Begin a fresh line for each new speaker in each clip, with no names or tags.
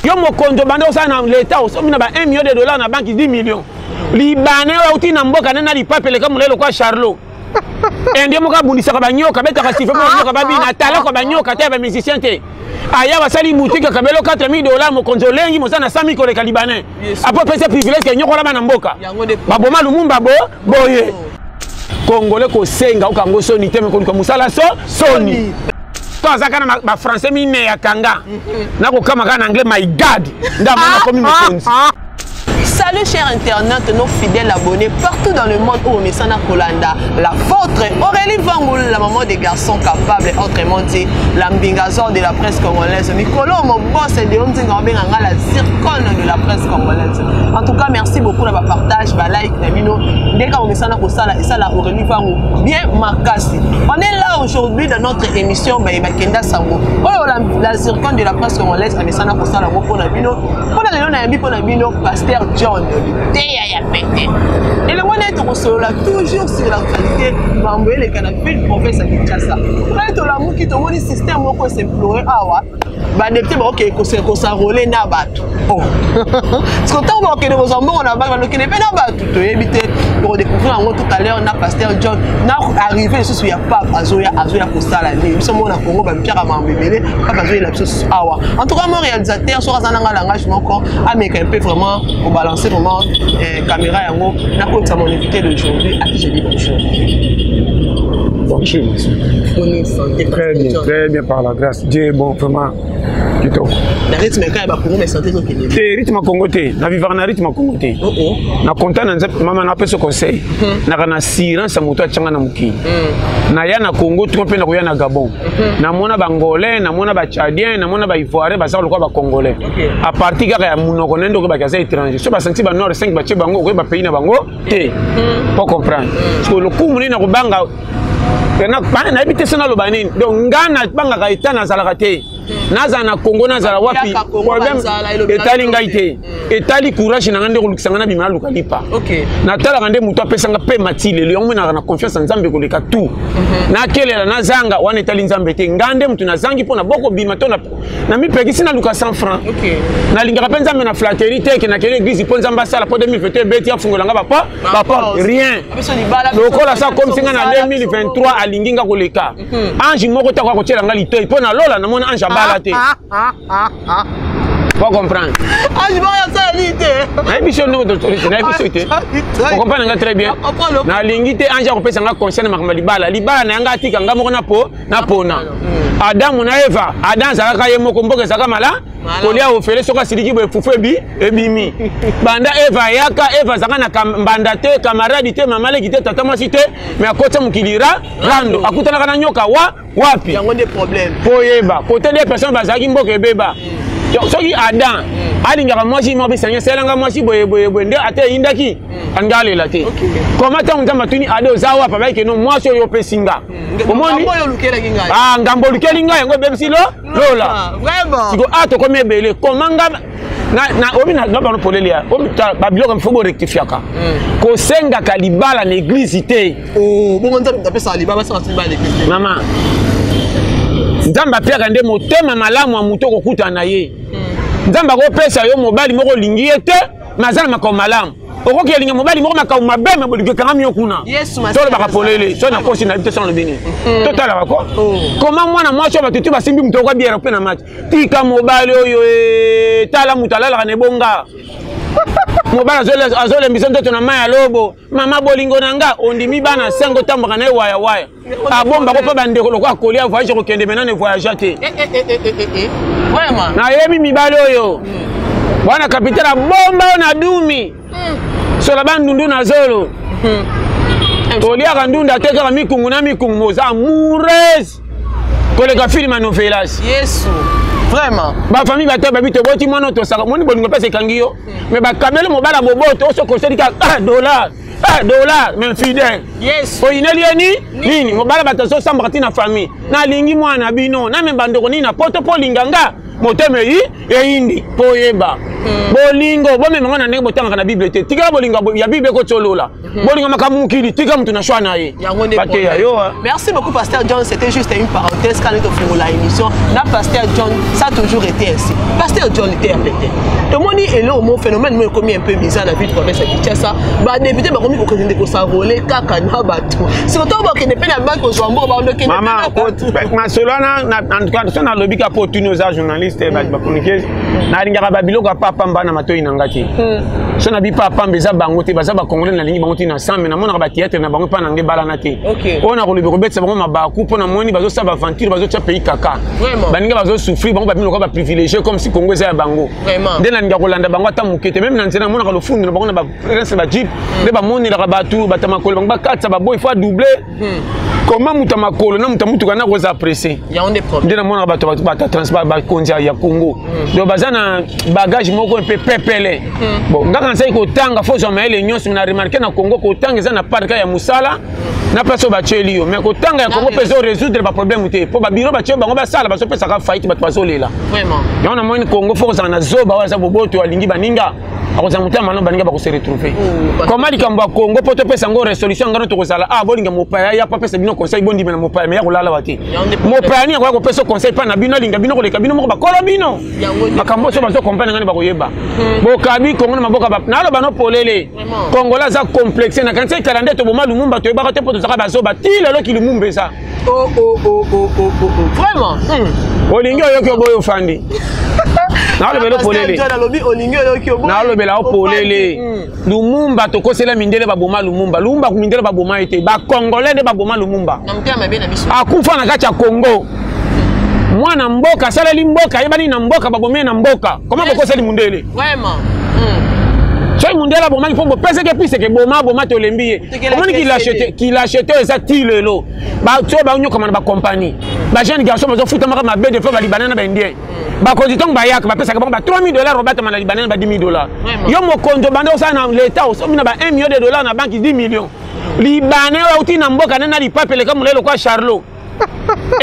Yo mokonzi obanda osala na leta, osombi na ba 1 million de dollars na banque, 10 millions. Libanais oyo auti na mboka nena lipape eleka molai lokola Charlot. Indien moko abundisaka banyoka, abetaka sifflet mpo banyoka babina, atalaka banyoka te ya bamusicien te. Aya basali boutique akabelo 4000 dollars, mokonzi olengi moza na 100 000 koleka libanais. Apo apesi privilège ke nyokola bana mboka. Baboma Lumumba bo boye. Congolais kosenga okango soni te, me koluka mosala so soni. To aza kaka na ba français mine ya kanga. Nakokama kaka na anglais my God. Nde amona komi mokonzi.
Salut chers internautes, nos fidèles abonnés partout dans le monde où Omesana Kolanda, la vôtre, Aurélie Vangoul, la maman des garçons capables, autrement dit, la mbingazor de la presse congolaise, Mikolo, mon boss, de Omzinga, la zircone de la presse congolaise. En tout cas, merci beaucoup de votre partage, ba like, na bino, dès qu'on Omesana Kosala, et ça, la Aurélie Vangoul, bien makasi. On est là aujourd'hui dans notre émission, ba Kenda Sango. Oh, la zircone de la presse congolaise, Omesana Kosala, na bino, mpona lelo nayambi mpo na bino Pasteur John liteya ya pete elongo na ye tokosolola toujours sur l'actualité mambo eleka na ville province ya Kinshasa. Kuna tolamuki tomoni système moko es'implore awa, badepute bakokende kos'enrôler na bato. Parce que ntango bakokende kozwa mbongo na banque, balokende mpe na bato, toyebi te. Tokodécouvrir yango tout à l'heure na Pasteur John. Na arrivé lisusu ya pape, azoya kosala nini? Biso moko na Congo bampiaka makambo ebele, pape azoyela biso susu awa. En tout cas, mon réalisateur, soki aza nanga langage moko, ameka un peu vraiment kobalancer vraiment caméra yango nakotisa mon invité d'aujourd'hui, à qui je dis bonjour.
Bonjour, monsieur.
Bonne santé?
Très bien, très bien, par la grâce. Dieu est bon, vraiment. Kitoko.
Na rythme kaka ya bakongo, mais santé ezokende.
Te, rythme ya Congo te, na vivaka na rythme ya Congo te.
Oh.
Na konta na Nzambe, mama, napesa conseil. Naka na assurance ya moto atianga na mokili. Naya na Congo to mpe nakoya na Gabon. Namona Bangolais, namona Batchadien, namona Baivoirien, baza lokola Bacongolais. À partir kaka ya monoko na nde okoyebaki aza étranger. So basanti banoir 5 batie bango, okoyeba pays na bango te. Po comprendre. Parce que lokumu nini nakobanga nayebi te so naloba nini. Donc nga nabangaka eta nazalaka te. Nazala na Congo, nazala wapi, problème etali ngai te. Etali courage na ngai nde kolukisa ngai nabima naluka lipa. Natalaka nde moto apesanga mpe mati lelo yango menaka na confiance na Nzambe koleka tout. Nakelela nazanga wana etali Nzambe te. Ngai nde moto nazangi mpo na bokobima to na mipekisi naluka 100 francs. Nalingaka mpe Nzambe na flatterie te ke nakeli église mpo Nzambe asala mpo 2021 ebeti afungola nga baporte, rien. Lokola sa komisi nga na 2023, alingi nga koleka ange moko te akoka kotiela nga litoi mpo na lola namoni ange abala te. Po comprendre.
Ange moko asala nini te?
Nayebi so ndenge nayebi so te, ocomprendre nga très bien. Nalingi te ange akopesa nga conseil na makambo ya libala. Libala na yanga atika nga moko na po napona. Adamu na Eva, Adam azalaka ye moko, mboka ezalaka mala kolia ofele. Soki asiliki boye, fufu ebi ebimi. Banda Eva ayaka, Eva azalaka na mbanda te, camarade te, mama leki te, tata mwasi te, mais akotisa mokili ra rando, akutanaka na nyoka wa wapi?
Yango nde problème.
Po oyeba kote de personne bazalaki, mboka ebeba. Soki Adam alingaka mwasi moko bisanga, esalanga mwasi boye boye boye nde ata eyindaki, alinga alela te. Koma ntango Nzambe atuni Adam: "Oza wapi?" Abayike no mwasi oyo opesi nga. Omoni ngambo olukeli ngai, yango ebebisi lo lola. Siko a tokomi ebele koma nga obi na bano polele ya babiloko fo borectifiaka. Kosengaka libala na église te.
Bongo Nzambe apesaka libala, basengaka libala na église?
Mama, Nzambe apiaka nde motema malamu ya moto okokutana na ye. Nzambe akopesa yo mobali moko olingi ye te, me aza na makambo malamu. Okoki elinga mobali moko makambo mabe, me bolingo ekangami yo kuna. Tolobaka polele, so nakosi na biso lobi nini? Totalaka ko koma mwana mwasi oyo bato tu basimbi moto okwa biere mpe na mati. Tika mobali oyo, tala moto alalaka na ebonga, mobali azolembisa nzoto na mai ya lobo. Mama, bolingo na nga ondimi bana sengo, otambwaka na ye wayawaya, abombako mpe bandeko lokola kolia voyage kokende mena ne voyage te. Nayebi mibali oyo wana capitaine abomba oyo na dumi sola bandundu na zolo, toliaka ndunda te, kaka mikungu na mikungu, moza amoureuse koleka filme ya novelas.
Yesu, vraiment.
Bafamille bato babi toboti mwana tosaka moni bolingo mpasi ekangi yo, me bakabeli mobala boboto osokoseli kaka dollar, dollar, mais fidèle oyineli ye ni nini? Mobala bato azosambaka ntina famille, nalingi mwana bino namemba ndeko nini na poto mpo olinga nga motema eyi eyindi mpo oyeba.
Bolingo bomemango na ndenge botangaka na Bible te. Tikala bolingo ya Bible ekotiolola. Bolingo makambo mokili, tika moto na choix na ye. Bateya yo.
Merci beaucoup, pasteur John. C'était juste une parenthèse quand nous la émission na pasteur John. Ça a toujours été ainsi. Pasteur John était répété. Tomoni eloko mo phénomène mo ekomi un peu bizarre na ville province ya Kinshasa. Badéputé bakomi kokende kos'enrôler kaka na bato. Surtout bakende mpe na banque kozwa mbongo, bandokende.
Mama, masolo wana, en tout cas so nalobi ka po otuni, oza journaliste, bachroniqueuse, nalingaka babiloko ya papamba na matoi na nga te. So nabi papamba, eza bango te, baza bacongolais, nalingi bango te na sambe. Namonaka bathéâtre na bango mpa na nge ebalana te. Oyo nakolobi kobetisa bango mabaku mpo namoni bazosala baventure, bazotia pays kaka. Baninga bazosouffrir, bango babimi lokola baprivilégié, comme si Congo eza ya bango. Nde nalinga kolanda bango ata moke te. Même na nzela namonaka lofundu na bango na baprince, bajeep nde bamonelaka bato, bato ya makolo, bango bakatisa baboy, faut adoubler. Comment moto ya makolo na moto ya mutuka na koza pressé? Nde namonaka bato bato transport, bakonzi ya Congo, donc baza na bagage moko mpe pepele. Bon, ngaka nasali kotanga, faut ozwa mayele nyonso. Na remarquer na Congo, kotanga eza na part ya mosala na place oyo batieli yo, mais kotanga ya Congo mpe ezo résoudre baproblème te, mpo babiro batie bango basala, bazopesaka faillite, bato bazolela. Yango namoni Congo, faut kozala na zoba oyo aza boboto, alingi baninga, akozala motema malamu, baninga bakose retrouver. Koma likambo ya Congo, mpo topesa yango résolution ngano, tokozala a bolinga mopaya ya po apesa bino conseil, bondimela mopaya, mais ya kolala wa te. Mopaya nini akoya kopesa conseil mpa na bino? Alinga bino koleka bino moko bakolo bino. Makambo oso bazokomprendre ngani, bakoyeba. Bokabi Kongo na maboka, naloba no polele, Congolais aza complexe. Na kanisa ekala nde toboma Lumumba, toyebaka te mpo tozalaka bazoba. Ti lelo ki Lumumba eza.
Vraiment.
Olingi oyoki, oboyi, ofandi. Nalobela polele, nalobela o polele. Lumumba, tokosela mindele baboma Lumumba. Lumumba, mindele baboma ye te, bacongolais nde baboma Lumumba. Akufa na kati ya Congo, mwana mboka, asaleli mboka, ayebani na mboka, babomi ye na mboka. Koma bokoseli mundele? Soki mundele abomaki mpo bopesaki episeke, boma boma, tolembi ye. Omoni kilâcheté eza ti lelo. Bato banyokama na bacompagnie, bajeune garçon bazofutamaka mabe de fois, balibanais na baindien. Bakonzi ntongo bayaka, bapesaka bango ba 3000 dollars, obatama na libanais na ba 10 000 dollars. Yo mokonzi, obanda osala na l'état, osomi na ba 1 million de dollars na banque, 10 millions. Libanais oyo auti na mboka nde na lipapeleka molai lokola Charlot,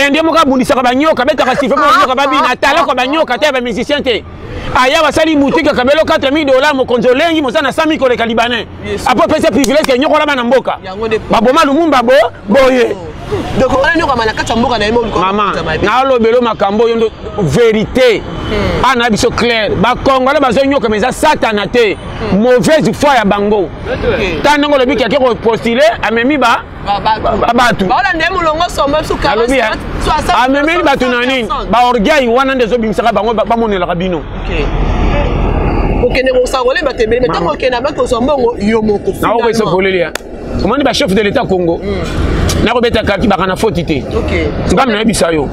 indien moko abundisaka banyoka, abetaka sifflet mpo banyoka babina, atalaka banyoka te ya bamusicien te. Aya basali boutique, akabelo 4000 dollars. Mokonzi olengi moza na 100 000 koleka libanais, apo apesa privilège ke nyokola bana mboka. Baboma Lumumba bo boye. Mama, nalobelo makambo oyo ndo vérité ana biso clair. Bacongolais bazonyokama, eza satana te, mauvaise foi ya bango. Ta ndenge olobi kake kopostuler, amemi ba bato, alobi amemeli bato na nini, baorgueil wana nde ezobimisaka bango, bamonelaka bino.
Okende kosangole bato ebele, mais ntango okende na banque kozwa mbongo yo moko.
Naokopesa polele, omoni bachef de l'état Congo, nakobeta kaki baka na foti te. Ngami nayebisa yo,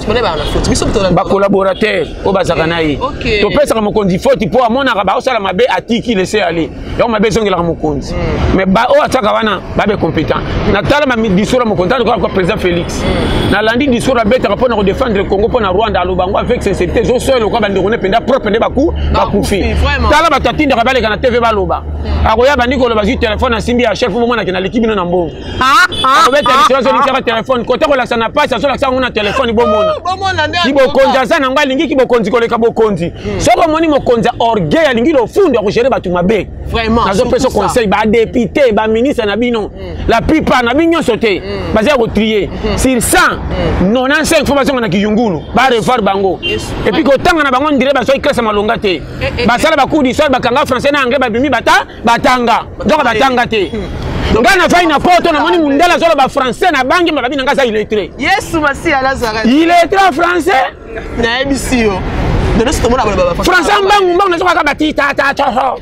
bacollaborateur oyo bazalaka na ye, topesaka mokonzi foti mpo amonaka baosala mabe, atiki laisser aller, yango mabe ezongelaka mokonzi. Mais oyo atiaka wana babe compétent. Natala discours ya mokonzi alikoka, président Félix, nalandi discours abetaka mpo na kodéfendre Congo mpo na Rwanda, aloba yango avec sincérité, ezosoya lokola bandeko ne mpenza propre nde bakufi. Tala bato atindaka baleka na TV, baloba akoya, bandi koloba, zwi telefone, asimbi ya chef, bomonake naleki bino na mbongo. Akobeta lisolo, azolisaka telefone kota kolakisa na pasi, azolakisa yango na telefone, bomona kibokonzi aza nango, alingi kibokonzi koleka bokonzi. Soki omoni mokonzi ya orgueil, alingi lofundo, akogérer bato mabe. Nazopesa conseil, badéputé, baministre na bino, la plupart na bino nyonso te, baza ya kotrier. Sur 100, 95 faut bazonga na kiyungulu, barevoir bango. Et puis kotanga na bango, ndire bazwaki classe malonga te, basala bacours du soir, bakanga français na anglais, babimi bata batanga, donc batanga te. Ngai nafai na poto, namoni mundele azoloba français na bangi, ma babi na ngai aza illettré.
Yesu Masiya Nazareth.
Illettré français.
Nayebisi yo.
Français mbangu mbangu, nazokaka batitatacoho,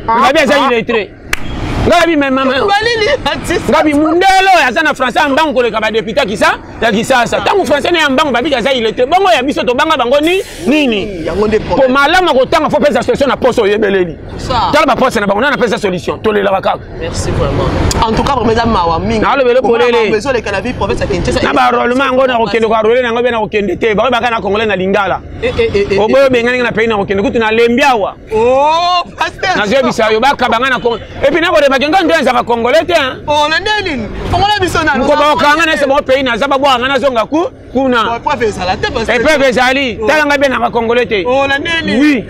babi aza illettré. Ngabi ngabi mundele oyo aza na français ya mbangu koleka badéputé kisa ya Kisasa, ntango français na ya mbangu, babiki aza illettré. Bongo ya biso tobanga bango ni nini? Po malamu akotanga, faut pesa solution na poste oyebeleli. Tala baposte na bango, nana apesa solution, tolelaka kaka.
Merci vraiment. En tout cas, vraiment eza mawa mingi.
Nalobele polele.
Ezoleka na vie province ya Kinshasa.
Na barôlement yango, na kokende koenrôler nango mpe na kokende te, bango baka na congolais na lingala. Oboyo obengani na pays, na kokende kutu nalembi awa. Nazoyebisa yo, bakaba nga na Congo. Et puis nakolebaki nga nde ezaka congolais te. Moko bakanga na ese bango pays, naza babwaka nga, nazonga ku kuna. Épreuve ezali, tala ngai mpe naka congolais te. Oui.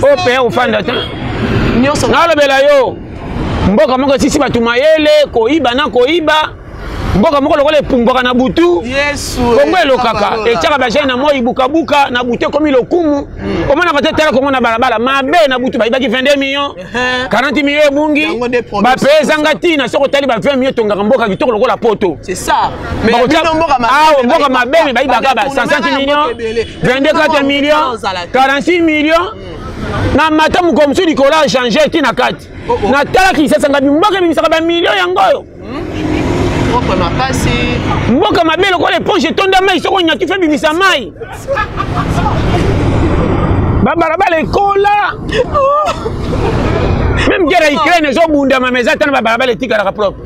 Oyo peye ofanda te, nalobela yo. Mboka moko esisi bato mayele, koyiba na koyiba. Mboka moko lokola epumbwaka na butu. Kongo elokaka, etiaka bajeune na moi, bukabuka na butu ekomi lokumu. Omonaka te, tala Kongo na balabala mabe na butu, bayibaki 22 millions, 40 millions ebungi, bape ezanga ntina. Soki otali ba 20 millions, etongaka mboka kitoko lokola Poto. Awa mboka mabe, me bayibaka ba 105 millions, 24 millions, 46 millions. Na mata mokolo mosusu likolo ya change ti na kati, natalaki Kisasa, mboka ebimisaka bamillion yango oyo. Mboka mabe lokola éponge etonda mai, soki onyati fe bimisa mai. Babalabala ekola, même guerre ya Ukraine ezobundama, mais eza tana babalabala etikalaka propre.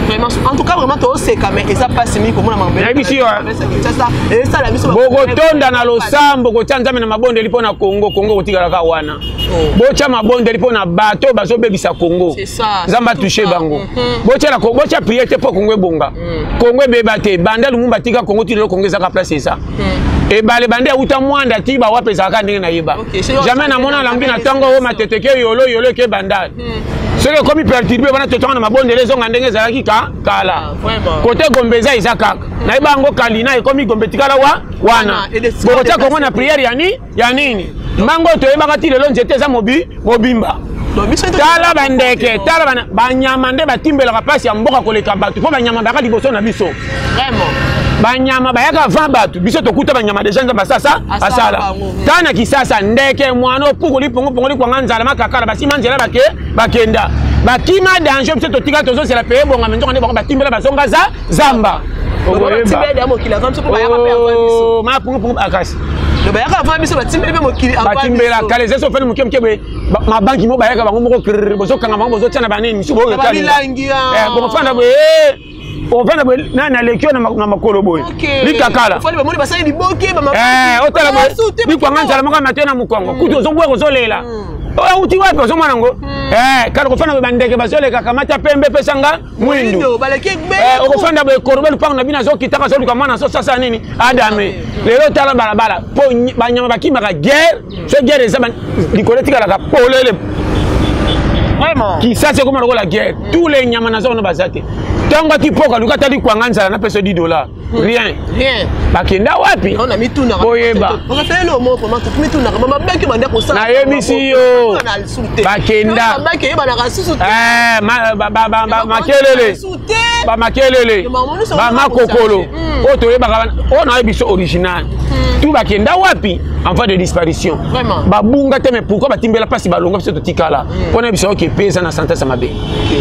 Vraiment, en tout cas, vraiment toseka, mais eza mpasi mingi komona.
Nayebisi yo, bokotonda na losambo, kotia Nzambe na mabondeli mpo na Kongo. Kongo kotikalaka wana. Botya mabondeli mpo na bato bazobebisa Kongo, Nzambe atouche bango. Botya prière te mpo Kongo ebonga. Kongo ebeba te. Banda Lumumba tika Kongo ti lelo, Kongo ezaka place. Eza ebale bande auta Mwanda ti bawape, ezalaka ndenge nayeba. Jamais namona lambi na ntongo oyo Matete ke yolo yolo eke Bandal. Soki ekomi perturbe wana, totonga na mabondeli, ezonga ndenge ezalaki ka kala. Kote Gombe eza kaka nayeba yango, Kalina ekomi Gombe, tikala wa wana. Bokotia Kongo na prière ya ni ya nini? Mbango toyebaka ti lelo, nzete eza mobi mobimba. Tala bandeke, tala banyama nde batimbelaka mpasi ya mboka koleka bato, mpo banyama bayaka liboso na biso. Banyama bayaka avant bato, biso tokuta banyama déjà. Nzambe asasa asala ta na Kisasa, ndeke mwana opuku lipongopongo likwanga nzala makakala, basima nzela bake bakenda, bakima danger. Biso totika, tozozela pe ebongama, nzoka nde bango batimbela, bazonga za zamba. Mapungupungu akasi.
Bayaka avant biso, batimbeli mpe mokili.
Batimbela kala. Eza so ofandi moke moke boye, mabanki mo bayaka bango moko, bozokanga bango, bozotia na banini misu, boyokofanda boye, ofanda boye, nani aleki yo na makolo boye, likakala, otala boye, likwanga nzala moko amate na mokongo, kutu ozobwaka, ozolela, oyo auti wapi? Ozomona yango kala. Kofanda boye, bandeke bazoleka, kamata pembe, pesanga mwindu. Okofanda boye, korobe lupango na bino azokitaka, azoluka mwana azosasa nini adame. Lelo tala balabala, mpo banyama bakimaka guerre. So guerre eza, likolo etikalaka polele. Kisasi ekoma lokola guerre, tous les nyama naza wana baza te. Ntongo ati poka luka tali kwanga nzala, napesa 10 dollar, rien. Bakenda wapi? Koyeba nayebisi yo, bakenda makelele, bamakelele, bamakokolo oyo toyebaka, oyo nayebi biso original, tu bakenda wapi? En voie de disparition, babunga te. Mais pourquoi batimbela mpasi, balonga, biso totikala? Mpo na biso oke mpe eza na sentence ya mabe.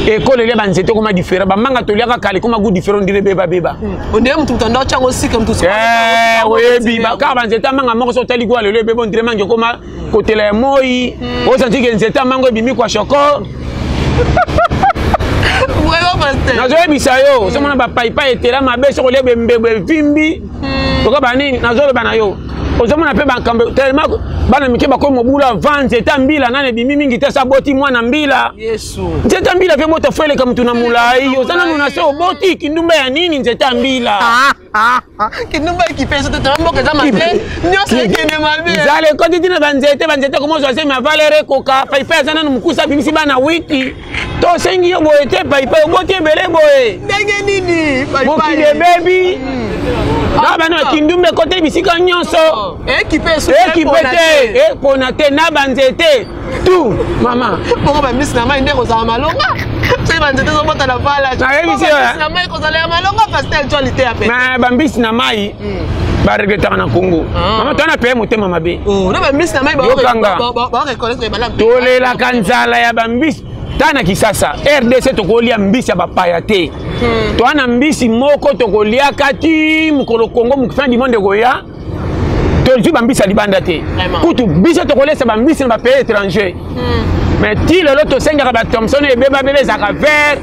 Ekole elia banzete ekoma différent, bamanga toliaka kala ekoma goût différent, on dirait bebabeba. Oyebi kaka banzete ya manga moko, so otali kwa lelo ebeba, on dirait mangi ekoma kotela ya moi, osanti nzete ya mango ebimi kwa shoko. Nazoyebisa yo, ozomona bapaipai etela mabe, soki olia bembebo evimbi toka banini. Nazoloba na yo, ozomona mpe bakambo tellement bana mike bakomi mobulu avant. Nzete ya mbila nani ebimi mingi te, sa boti mwana mbila. Nzete ya mbila mpe bota fo eleka mutu na molai, oza nanu na se, oboti kindumba ya nini? Nzete ya mbila.
Kindumba ekipe so te, mboka eza mabe, nyonso ekende mabe.
Nzala ekoti ntina banzete, banzete komozwa se ma valeur ekoka. Paipai aza nanu mokusa, abimisi bana witi. Tosengi yo boye te, paipai oboti ebele boye.
Ndenge nini?
Mokili ebebi na bana ya kindumba, ekoteli bisika nyonso.
Ekipe.
Ekipe te, epona te na banzete tout, mama.
Bongo bambisi na mai nde kozala malonga soki banzete ezobota na vala?
Nayebisi.
Na mai kozala ya malonga, pasteur actualité ya
pe. Mais bambisi na mai baregretaka na Congo, mama, towana peye motema mabe.
Na bambisi na mai.
Yokanga.
Bareconnaître malamu.
Tolelaka nzala ya bambisi. Ta na Kisasa, RDC, tokolia mbisi ya bapaya te. Toa na mbisi moko tokoliaka ti mokolo Congo fin du monde ekoya. Tozwi bambisi ya libanda te, kutu biso tokolesa bambisi na bapays étranger. Mais ti lelo tosengaka bathomson ebeba bebe, ezalaka vert,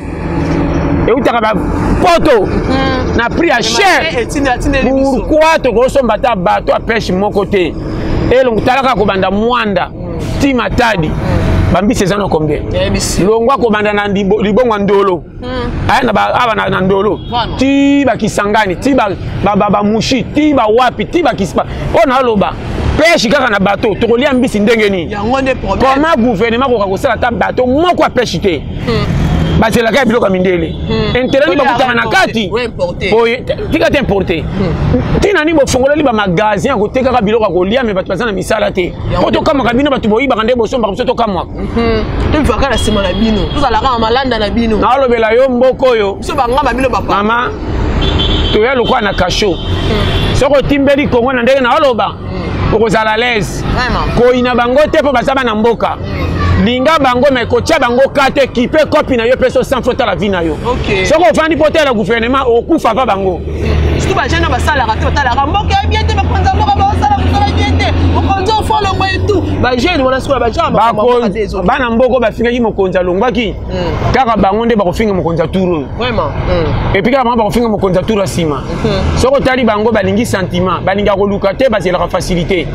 eutaka bapoto na prix ya cher. Pourquoi tokosomba ata bato ya pêche moko te? Elongo talaka kobanda Mwanda ti Matadi, bambisi eza na combien? Longwa kobanda na libongo ya Ndolo, aya na awa na Ndolo ti bakisangani, ti bamushi, ti bawapi, ti bakisipa oyo naloba.
Pêche kaka na bateau, tokolia mbisi ndenge nini? Comment gouvernement koka kosala ata bateau moko ya pêche te? Bazelaka ya biloko ya mindele, intérêt nini bakutaka na kati? Tika te importe. Ntina nini bofongoleli bamagasin ya kotekaka biloko ya kolia, me bato baza na misala te? Mpo tokamwaka bino, bato boyibaka nde bosombaka, biso tokamwaka.
Tobivaka na nsima na bino, tozalaka na malanda na bino.
Naolobela yo mboka oyo.
Biso bangamba bino bapa.
Mama, toya lokola na kasho. Soki otimbeli Kongo na ndenge naoloba, okozala l'aise. Koyina bango te, mpo baza bana mboka. Linga bango, me kotia bango ka te. Kipe kopi na yo, mpe so sans otala vie na yo. Soki ofandi mpo otala gouvernement, okufa va bango.
Surtout bajeune oyo basalaka te, batalaka mboka ya bien te, bakonzi ya mboka baosala mosala bien te, mokonzi ofolongo etu bajeune wana sikoyo bajeune.
Bana mboka bafingaki mokonzi, alongwaki. Kaka bango nde bakofinga mokonzi ya tour oyo, et puis kaka bango bakofinga mokonzi ya tour ya nsima. Soki otali bango, balingi sentiment, balingaka koluka te, bazelaka facilité.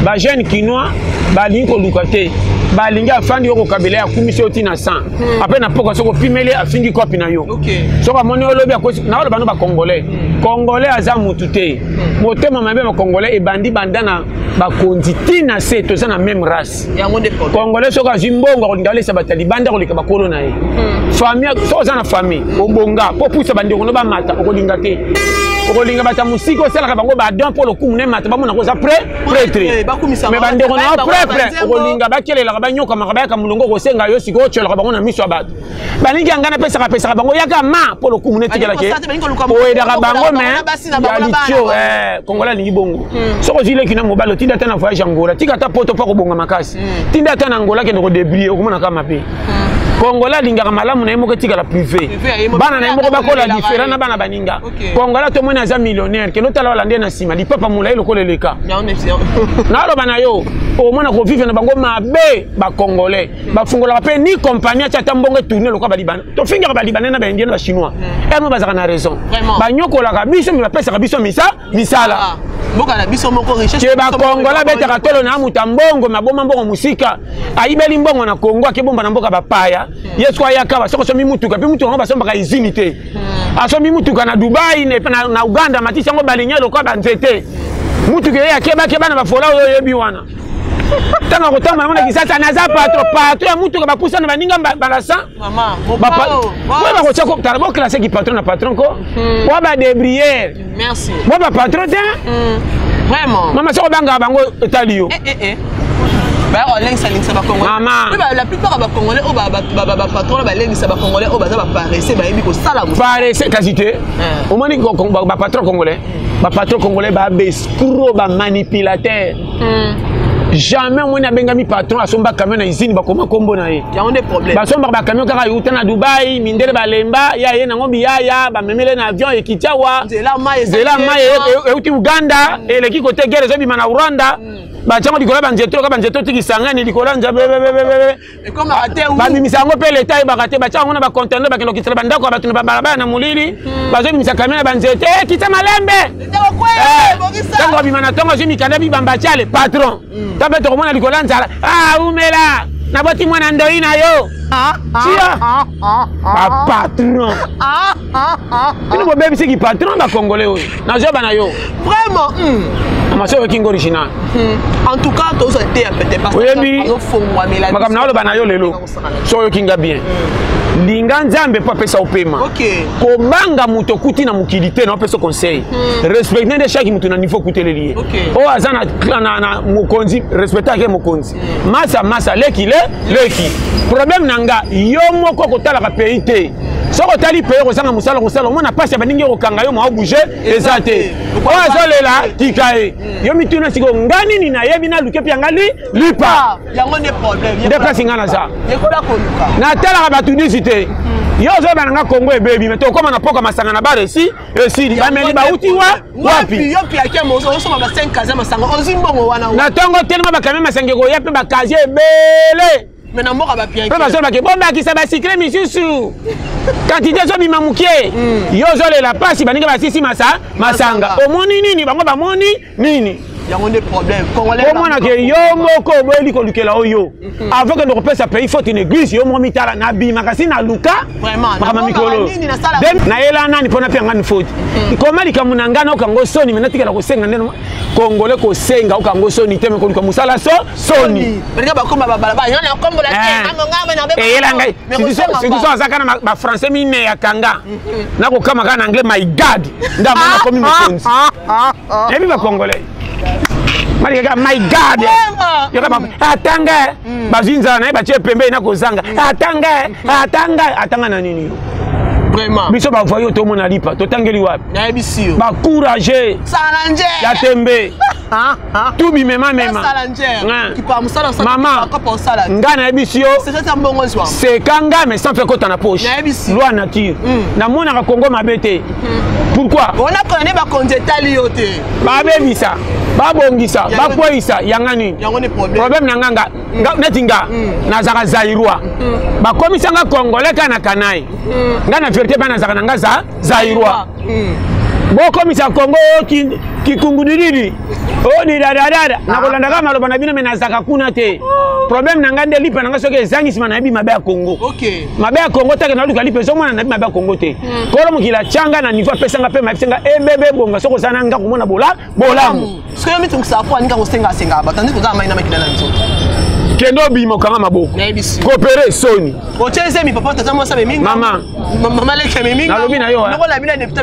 Bajeune kinois balingi koluka te, balingi afandi yo kokabela ye, akumisi yo ntina 100 apres na poka. Soki opimeli, afingi kopi na yo. Soki amoni olobi, naoloba no bacongolais. Congolais aza mutu te, motema mabe. Bacongolais ebandi banda na bakonzi ntina se, toza na même race. Congolais soki azwi mbongo, akolinga alesa bato ya libanda koleka bakolo na ye. Famille, soki oza na famille, obonga mpo pusa bandeko no bamata, okolinga te. Okolinga bato ya mosika, osalaka bango badon mpo lokumu na emata, bamonaka oza prêtre. Mais bandeko na yo propre, okolinga bakelelaka, banyokamaka, bayaka molongo kosenga yo. Sikoyo otyolaka bango na miso ya bato. Balingi yanga napesaka pesaka bango, yaka ma mpo lokumu netikelaki, oyedaka bango. Me ya litio, Congolais alingi bongo. Soki ozwi leki na mobali, otinda ata na voyage Angola, tika ata poto mpo akobonga makasi, tinda ata na Angola, kende kodébrouiller, okomonaka mabe. Congolais alingaka malamu na ye moko etikala privé, bana na ye moko bakola différent na bana baninga. Congolais tomoni aza millionnaire, kende otala wala nde na nsima lipapa molai lokola eleka. Naloba na yo, omona kovivre na bango mabe. Bacongolais bafungolaka mpe ni compagnie atia ata mbongo etourne lokola balibanais. Tofingaka balibanais na baindien na bachinois, emo bazalaka na raison. Banyokolaka biso, me bapesaka biso misala.
Mboka na biso moko, richesse.
Ke bakongola abetaka tolo na muta mbongo, maboma mbongo mosika, ayibeli mbongo na Kongo, akebomba na mboka bapaya. Ye soki ayaka wa, soki asombi mutuka, mpe mutuka yango basombaka usine te. Asombi mutuka na Dubai, na Uganda, matisi yango, balingi lokola banzete. Mutuka ye akebakeba na bafola oyo oyebi wana. Ntango akotambola yango na Kisasa, naza patron, patron ya mutuka bapusa na baninga balasa oyo bakotia tala boclasse ki patron na patron ko wa badébriere bo bapatron te. Mama, soki obangaka bango, etali yo.
Bakolengisalingisa bacongolais. La plupart ya bacongolais oyo bapatron balengisa bacongolais oyo baza baparesse, bayebi kosala.
Paresse kasi te. Omoni bapatron congolais, bapatron congolais baescroc, bamanipulateur. Jamais omoni abengami patron asomba camion na usine, bakoma nkombo na ye. Basombaka bacamion kaka euta na Dubai, mindele balemba ya ye nango biyaya, bamemele na avion, ekiti awa nzela mai euti Uganda, eleki kote guerre ezobima na Rwanda, batiango likolo ya banzete, oka banzete otikisangani likolo ya nzambe, babimisa yango mpe leta ayebaka te. Batia yango na bacontainer, bakende kokitela bandako ya bato na babalabala na molili. Bazobimisa camion na banzete, kita malembe. Ntango babima na ntongo, azwi mikanda bibamba, tiale patron to mpe tokomona likolo ya nzala. Umela naboti mwana ndoi na yo, tia bapatron. Bino bobebisiki patron bacongolais oyo, nazoyeba na yo.
Vraiment.
Mama, oyoki ngo original.
En tout cas tozwa te ya pete.
Oyebi makambo naoloba na yo lelo, so oyoki nga bien, linga Nzambe mpo apesa opema. Kobanga moto okuti na mokili te. Na opesa conseil, respecte nde chaque moto na niveau okuteleli ye. Oyo aza na mokonzi, respecte ake mokonzi. Masa masa, leki le leki. Problème na nga, yo moko kotalaka pays te. Soki otali pays, kozanga mosala kosala, omona mpasi ya baningi okokanga yo, mwa obouge eza te. Oyo azolela, tika ye. Yo mituna sikoyo, nga nini nayebi? Naluke mpe yanga li lipa.
Yango nde problème.
Nde place nga naza.
Yekola koluka.
Natalaka bato disi te. Yo ozoyeba na nga, Kongo ebebi, me tokóma na poka masanga na bar esi esili, bameli bauti wa wapi?
Yo piake mozo osomba ba 5 kaza masanga, ozwi mbongo wana.
Na ntongo telema, bakame masanga ekoya mpe bakazie ebele.
Me na mboka bapiake.
Mpe bazolobake bobakisa basucre misusu, quantité ezobima moke. Yo ozolela mpasi, baninga basisi masa masanga. Omoni nini? Bango bamoni nini?
Yango nde problème congolais.
Omonake yo moko oboyeli kolukela oyo avant kende kopesa pays faute une église, yo moko mitala nabimaka si naluka makambo mikolo nayela nani mpo napia ngani faute. Koma likambo na ngai naokango soni, me natikala kosenga nde congolais kosenga okango soni te, me koluka mosala so soni. Eyela ngai surtout so aza kaka na bafrançais mine ya kanga, nakokama kaka na anglais, my God, nde amona akomi mokonzi. Nayebi bacongolais malikaka my God, yoka atanga bazwi nzala na ye, batie pembeni na kozanga atanga atanga atanga na nini yo?
Vraiment.
Biso bavoyo tomona lipa totangeli wapi?
Nayebisi yo.
Bacourage ya tembe tu bimema mema. Mama, nga nayebisi yo, seka nga mais sans fe kota na poche, loi nature. Namonaka Kongo mabe te. Pourquoi?
Onakola nde bakonzi etali yo te.
Babebisa, babongisa, bakweyisa, yanga nini? Problème na nga nga neti nga nazalaka Zaïrois, bakomisa nga Congolais kaka na kanai. Nga na vérité mpe nazalaka na nga za Zaïrois. Bokomisa Kongo kikungudididi o didadadada, nakolanda kaka maloba na bino, me nazalaka kuna te. Problème na ngai nde lipa na ngai soki ezangi nsima, nayebi mabe ya Kongo, mabe ya Kongo take naluka lipa ezomona, nayebi mabe ya Kongo te. Kolo mokili atianga na niveau, apesanga mpe mayebisenga ebebe ebonga soki oza na nga komona bola bolamu.
Soki yo mitungisa po aninga kosengasenga bato andi kozala mai na makila na nzoto.
Kende obima, okanga maboko, kopere soni.
Otie zemi, papa, tata mwasi amemi.
Mama.
Mama leki amemi.
Nalobi na yo,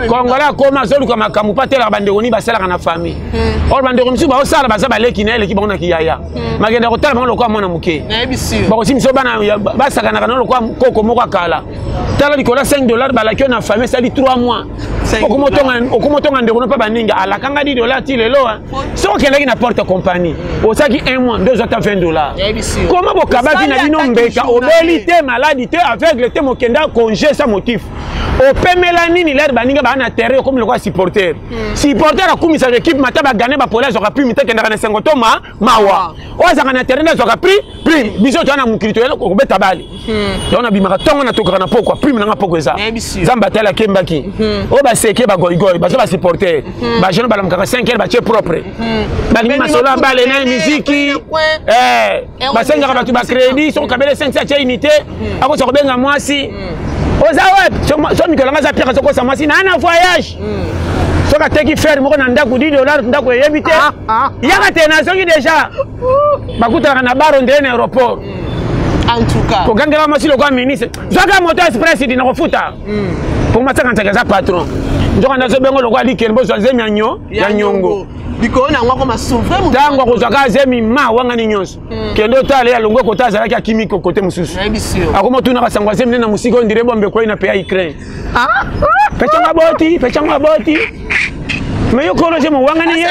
Congolais akoma azoluka makambo mpo atelaka bandeko nini basalaka na famille. Or bandeko mosusu baosala, baza baleki na ye, eleki bango na kiyaya. Makenda kotala bango lokola mwana moke, bakosi biso bana basakanaka na lokola koko moko akala. Tala likolo ya 5 $ balaki yo na famille, esali 3 mois, okomotonga ndeko no mpe baninga alakanga 10 $ ti lelo. Soki okendaki na porte compagnie, osalaki 1 mois nde ozwa ata 20 $. Koma bokabaki na bino mbeka, obeli te, maladi te, aveugle te, mokenda congé sans motif, opemela nini? Lere baninga baa na terrain, okomi lokola supporter. Supporter akumisaka équipe mata bagane, bapole azwaka prime te, kendaka na esengo to ma mawa. Oyo azalaka na terrain nde azwaka prix prime. Biso toya na mokili, toya kobeta bale. Yango nabimaka ntongo, natokaka na pokwa, prime nanga pokwa eza Nzambe atali akembaki. Oyo baseke bagoigoi baza basupporter, bajeune balamukaka 5 heures, batie propre, balingi masolo ya bale na miziki, basengaka bato bacrédit. Soki okabele 5 atie unité, akosa kobenga mwasi: "Oza wapi?" So mikolo anga aza piaka, sokosa mwasi naa na voyage. Soki ateki fer moko na ndako 10 $, ndako eyebi te, yaka te, nazoki déjà. Bakutanaka na baro ndele na aéroport.
En tout cas.
Kogangela mwasi lokola ministre: "Zwaka moto express di nakofuta." Po mwasi aza patron, nzoka nazobengo lokola likende bozwa zemi ya nyo ya nyongo.
Likolo na yango akoma souverain.
Ntango akozwaka zemi ma wangani nyonso, kende otala ye alongwe kota azalaki, akimi kote mosusu, akoma otunaka sango azemi nde na mosika oyo ndire bombe ekwei na pe ya Ukraine. Pechango aboti, pechango aboti, me yo kolo je mowangani ye.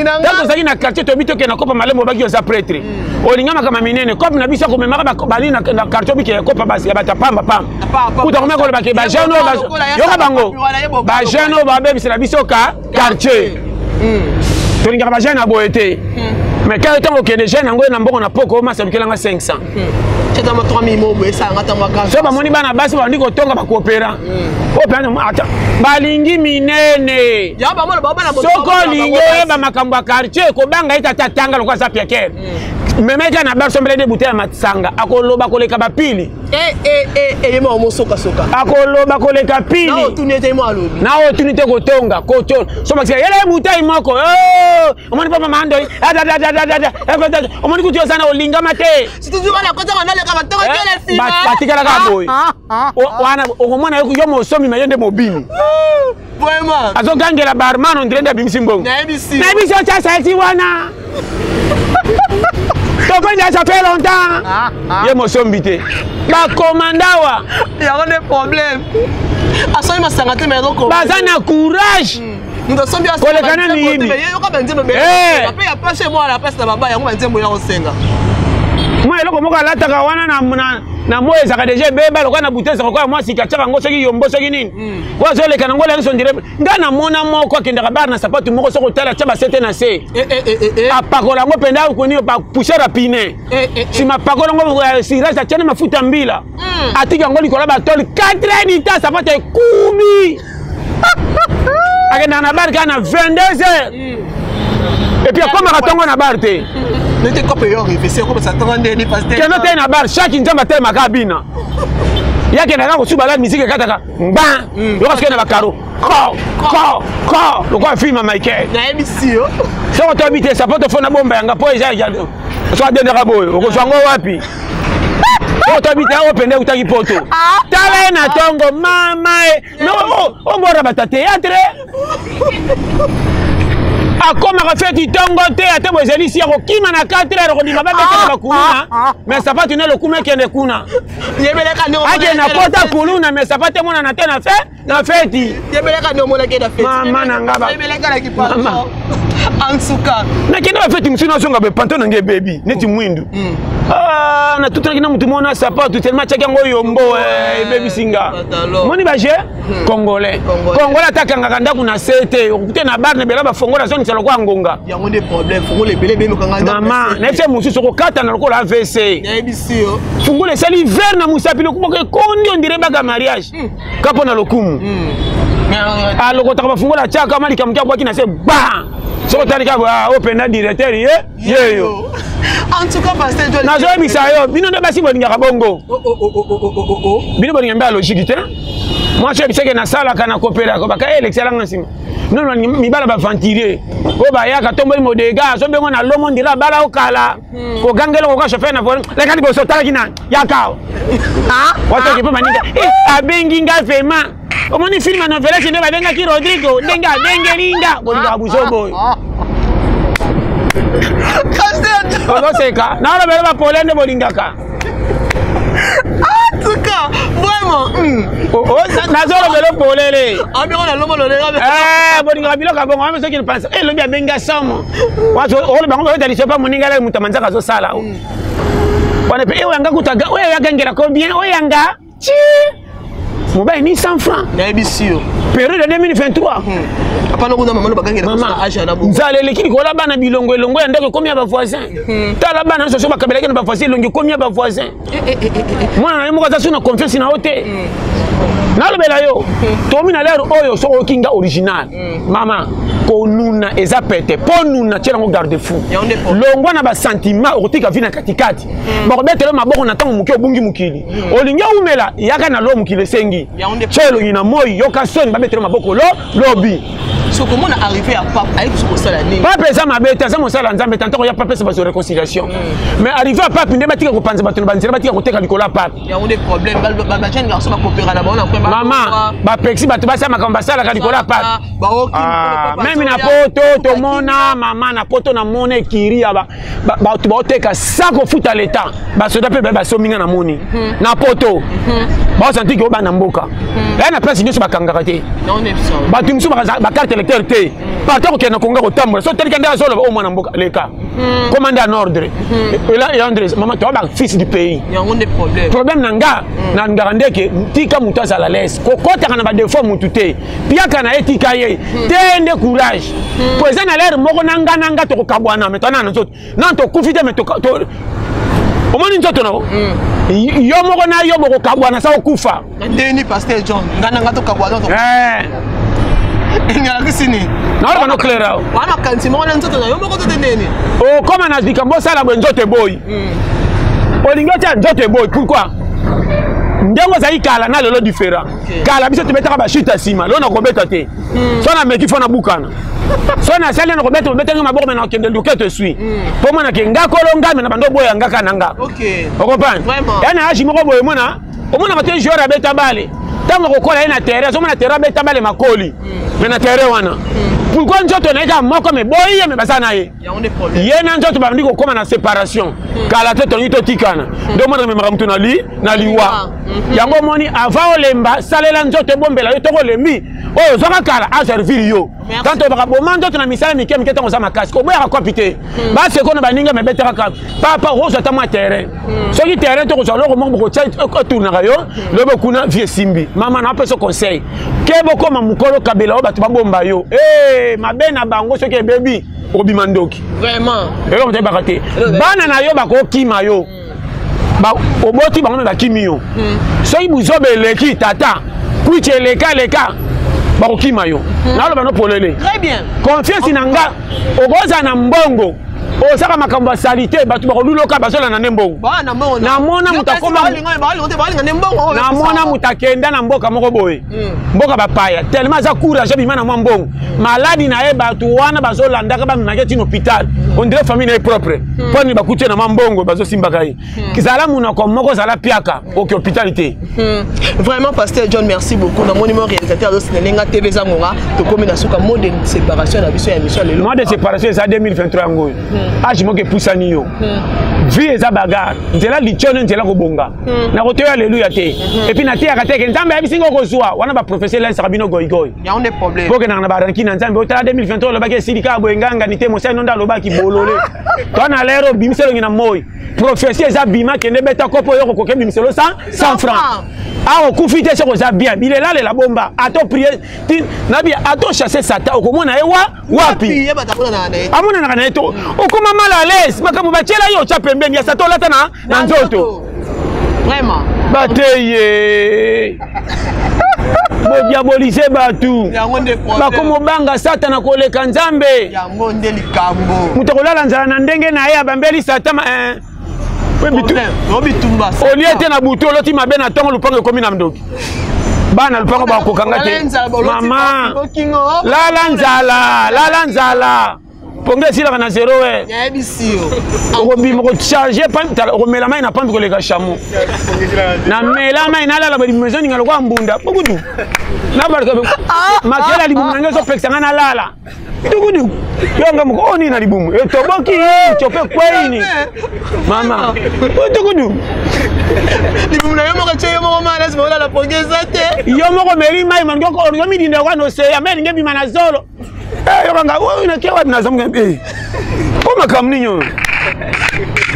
Ntango tozalaki na quartier, toyebi tokende na kopa malembo, obaki oza prêtre, olinga makambo minene. Kope na biso akomemaka bali na quartier, obiki kopa ya bato ya pamba pamba. Kuta komeka kolobake bajeune oyo, yoka bango, bajeune oyo babebisela biso ka quartier. Tolingaka bajeune ya boye te, mais kaka ntango okende jeune yango na mbongo na poko omasa lukelanga 500. So bamoni bana basi babandi kotonga, bakopera oyo mpenza balingi minene. Soki olingi oyeba makambo ya quartier, kobanga ete ata tanga lokola aza piakere, memeka na bar, sombele de bouteille ya masanga, akoloba koleka bapili. Akoloba koleka pili na otuni te, kotonga koto so bakisika yela ye bouteille moko. Omoni papa mandoi, omoni kutu oza na olingama te, batikalaka boye wana. Okomona yo mosomi, ma ye nde mobini azogangela barman, ondire nde abimisi mbongo. Nayebisi otya salti wana, tofandi, ça fait longtemps, ye mosombi te, bakomanda awa.
Yango nde problème, asombi masanga te.
Baza na courage koleka na miyibi.
Yoka banzembo mpe ya pasi, mwana pasi na baba yango, banzembo ya kosenga.
Mwa eloko moko alataka wana na moi ezalaka déjà ebeba lokola na bute, ezalaka lokola mwa sika, atiaka yango soki yombo soki nini, oyo azoleka nango olangisi ondire. Nga namona moko akendaka bar na sapatu moko, soki otala, atia basete na se, apakola yango mpenza koni bapoussière ya pine, nsima apakola yango cirage, atiani mafuta mbila, atika yango likolo ya batole 4 heures du temps, sapatu ekumi. Akendaka na bar kaka na 22 heures. Et puis akomaka ntongo na bar te. Kende te na bar, chaque nzambe atelemaka abina. Yakendaka kosuba la musique ekataka mban yoka soki na bakaro ko ko ko lokola film ya Michael.
Nayebisi yo.
Soki otoyebi te sapoto fo na bomba yanga mpo eza so adendaka boye okozwa yango wapi? Otoyebi te oyo pende eutaki poto. Tala ye na ntongo mama e obora bato ya théâtre akomaka feti ntongo te ata boye ezali si ya kokima na 4 heures kobima babetaka bakuluna mais sapatu ne lokumu ekende kuna akende na kota kuluna mais sapatu emonana te na fe na feti mama na nga nakende bafeti mosusu nazonga boye panto na ngai ebebi neti mwindu. Ah, natutanaki na motu mona sapatu tellement atiaki yango yombo ebebisi nga. Moni baje congolais congolais ata akangaka ndako na se te, okute na bar na ebela bafongola azongisa lokola ngonga. Mama nayebisi mosusu okokatana lokola AVC. Fungola esali vert na mosapi lokumoka ekondi ondire baga mariage ka mpo na lokumu. Alokotaka bafungola atiaka ma likambo ki abwaki na se ba soki otali kaka oyo mpenza directeur ye yeyo.
En tout cas, pasteur John,
nazoyebisa yo, bino nde basi bolingaka bongo, bino bolinga mbe ya logique te. Mwasi oyebiseke nasalaka na kopelaka baka elekselanga nsima nono mibala baventurier oyo bayaka tomboli modega azobengo na lomo ndira abala okala kogangela okoka chauffeur na volant leka liboso otalaki nani yaka watoki mpe baninga abengi nga vraiment omoni film ya novelasi nde babengaki Rodrigo ndenge abengeli nga bolingaka buzobo oyo ozoseka naolobela bapole nde bolingaka.
En tout cas, vraiment.
Nazolobela polele bolingaka biloko ya bongo soki pense elobi abengi asomo oloba bango bayotaliso pa moninga ala moto amanzaka azosala wana mpe oyo yanga kuta oyo yagangela ko bien oyo yanga ti mobali ni 100 francs.
Nayebisi yo.
Période ya 2023.
Apana kuna mama bagangela.
Mama nzala eleki likolo ya bana, bilongo elongo ya ndako ekomi ya bavoisin. Tala bana nyonso so bakabelaki na bavoisin, elongi ekomi ya bavoisin. Mwana na ye moko aza so na confiance na yo te. Nalobela yo tomi na lere oyo soki oyoki nga original mama konuna eza pete mpo nuna tiela yango garde fou longwa na basentiment okotika vi na katikati bakobetela maboko na ntango moke obungi mokili olingi oumela yaka na lo mokili esengi tya elongi na moi yoka soni babetela maboko lo lobi.
Sokomona arrivé ya pape ayebi soki kosala nini.
Pape eza mabe te, aza mosala ya Nzambe te. Ntako ya pape esa bazo réconciliation, mais arrivé ya pape nde batika kopanza bato na banzela, batika koteka likolo ya pape.
Yango nde problème, bajeune garçon bakopera na bango na
coin. Mama bapekisi bato basala makambo basalaka likolo ya pape. Même na poto tomona mama na poto namona ekiri ya bato baoteka sa kofuta leta, basoda mpe baye basominga na moni na poto baosantiki oyo bana mboka eya na place nyonso bakangaka te bato mosusu bacarte électeur te parti akokende na Kongo kotambola so telika nde azoloba oyo mwana mboka leka commande en ordre elandre mama toa bafils du pays. Problème na nga na ngaka ndeke tika moto azala lese kokɔtaka na badefo motu te piaka na ye tika ye te nde courage po eza na lere moko na nga na nga tokokabwana me toana na nzoto nano tokufi te me omoni nzoto na yo moko na yo bokokabwana sa okufa.
Ndeni pasteur John nga na nga tokabwana engalakisi nini?
Naoloba no clair awa.
Wana makanisi moko na nzoto na yo moko to te ndeni?
Okóma na likambo osala boye nzoto eboyi, olingi otia nzoto eboyi. Pourquoi? Ndenge ozali kala na lelo différent. Kala biso tobetaka bashute ya nsima, lelo nakobeta te. So nameki fo nabukana, so nasali nakobeta obetangi maboko me nakokende luketo esui mpo mwana ke nga kolo nga me na bando oboya nga kaka na nga okomprendre ya na age moko boye mona omona bato joueur abeta bale ntango akokola ye na terrain azomona terrain abeta bale makoli me na terrain wana pourquoi nzoto na ye kaka moko me boyi ye me baza na ye ye na nzoto babandi kokóma na séparation kala te tolingi totikana nde omona memaka motu na li na liwa yango omoni avant olemba salela nzoto ebombela yo toko olembi oyo ozwaka kala aservir yo tant obaka boma nzoto na misala mike mike ntango oza makasi koboyaka kopi te baseko na baninga mebetaka kaka papa okozwa ata mwa terrain soki terrain tokozwa loko moko bokotia etournaka yo lobi kuna vie esimbi. Mama na apesa conseil ke bokoma mokolo kabela oyo bato babomba yo mabe na bango soki ebebi okobima ndoki. Eloko moto ayebaka te bana na yo bakokima yo oboti bango me bakimi yo soki buzoba eleki tata kwiti eleka leka. Bakokima yo. Naloba no polele.
Très bien.
Confiance na nga, okozala na mbongo, osaka makambo ya salite, bato bakoluloka, bazolanda nde mbongo. Namona moto akoma, namona moto akenda na mboka moko boye, mboka bapaya, tellement aza courage, abima na mwa mbongo, maladi na ye, bato wana bazolandaka, bamemaki ti na hôpital. On dirait famille na ye propre. Mpo nini? Bakuti ye na mwa mbongo, bazosimbaka ye. Zala monoko moko, zala piaka, oke hôpital te.
Vraiment, pasteur John, merci beaucoup. Namoni mo réalisateur azosinele nga TV, eza ngonga, tokomi na suka. Mot de séparation na biso ya émission lelo?
Mois de séparation eza 2023 yango oyo. Age moko epusani yo, vie eza bagarre, nzela litiono, nzela kobonga. Nakotoya aleluya te, et puis nateyaka teke Nzambe ayebisi nga okozwa wana. Baprofesseur elalisaka bino goigoi.
Yango nde problème.
Mpo okendaka na baranki na Nzambe. Otala 2023, olobaki esili kaka boye, ngangani te, mosali no nde alobaki bolole to na lero obimisa elongi na moi. Prophétie eza bima, kende beta kopo oyo okokoki ebimiselo 100 franc. Awa okufi te soki oza bien, bilelalela bomba, ata oprie nabi, ata ochasse Satan, okomona ye wa wapi? Amonanaka na ye to okoma mal à l'aise. Makambo batiela yo, otya pembeni ya Satan, olata na nzoto.
Vraiment.
Bateye bodiabolize bato, bakomobanga Satana koleka Nzambe.
Yango nde likambo.
Moto akolala nzala na ndenge na ye, abambeli Satan. Olie te na butu, oloti mabe na ntongo, lupango ekomi na ndoki, bana lupango bakokanga te. Mama, lala nzala, lala nzala, ponge esilaka na zero e. Okobima, okocharge, okomela mai na pambi koleka chameau. Namela mai, nalala libumu ezoninga lokola mbunda bukudu, makela libumu nange ezopekisa ngai nalala tukudu. Yonga moko oyo nini na libumu etoboki, cope kweini, mama, tukudu.
Libumu na yo moko tie yo moko mai, lazima olala ponge eza te.
Yo moko meli mai, olingi midinda kwa noseya mai elingi ebima na zolo. Yokanga oyo nake wapi? Nazamuka mpo makambo nini oyo?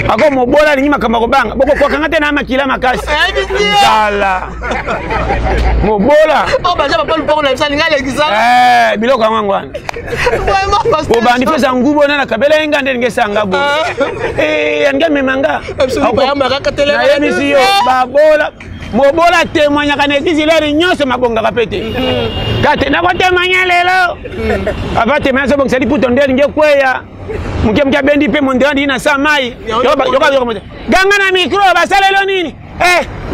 Ako mobola alingi makambo akobanga, bokokwakanga te na makila makasi, nzala, mobola. Biloko yango yango wana obandi mpe eza ngubu wana nakabela ye nga nde elingi esanga boye, alingi amema nga. Nayebisi yo, babola, mobola atémoignaka na église lere nyonso, mabongaka mpe te. Kate nakotémoigne lelo, ava témoigne, azobongisa liputo nde elingi ekweya moke moke, abendi mpe mondela ndii na sa mai. Ganga na micro, basalelo nini?